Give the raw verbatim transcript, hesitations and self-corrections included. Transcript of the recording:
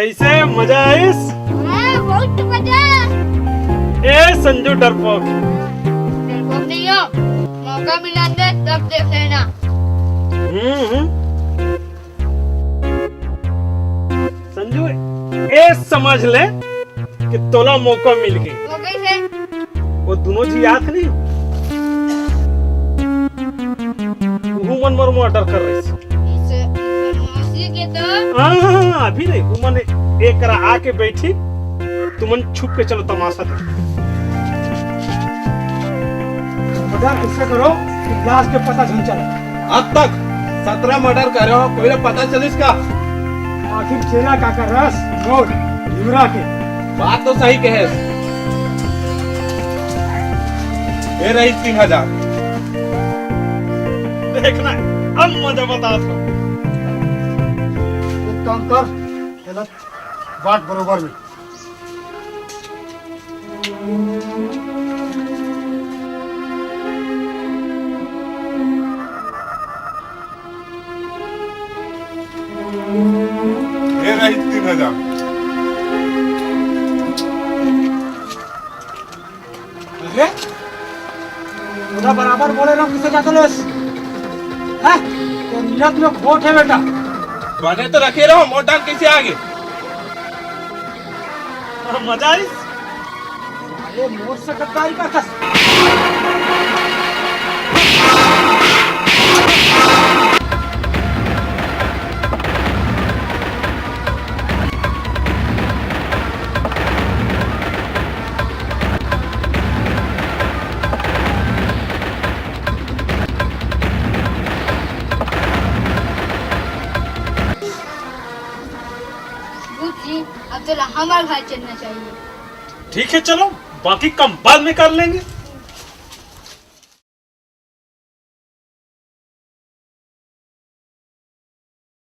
कैसे, मजा आइस? हाँ, बहुत मजा। ए संजू डरपोक। डरपोक नहीं हो, मौका मिला दे तब देख लेना। हम्म, हम्म। संजू, ए समझ ले कि तोला मौका मिल गई। हो गई है। वो दोनों जी आत नहीं, वो मन मोर मर्डर कर रही थी। इसे, इसे मौसी के तो हाँ, हाँ, हाँ, अभी नहीं, वो मन एक करा आके बैठी, तुमन छुप के चलो तमाशा देखो। मजाक ऐसे करो कि लाश के पता झन चले। अब तक सत्रह मर्डर करे हो, कोई ला पता चलिस का? आखिर चेला का कर रस मोर हिवरा के। बात तो सही कहे। ये रही तीन हजार। देखना, अब मजा बता दो। एक काम कर, गलत बाट बरोबर में। ये रही तीन हजार। अरे, पूरा बराबर बोले ना, किसे जाते लेस? हैं? तो नीरज में खोट है बेटा। बने तो रखे रहो, मोटा कैसे आगे? मजा आइस? अरे मोर से गद्दारी करथस। भूत जी, अब तो हमारे घर चलना चाहिए। ठीक है, चलो, बाकी काम बाद में कर लेंगे।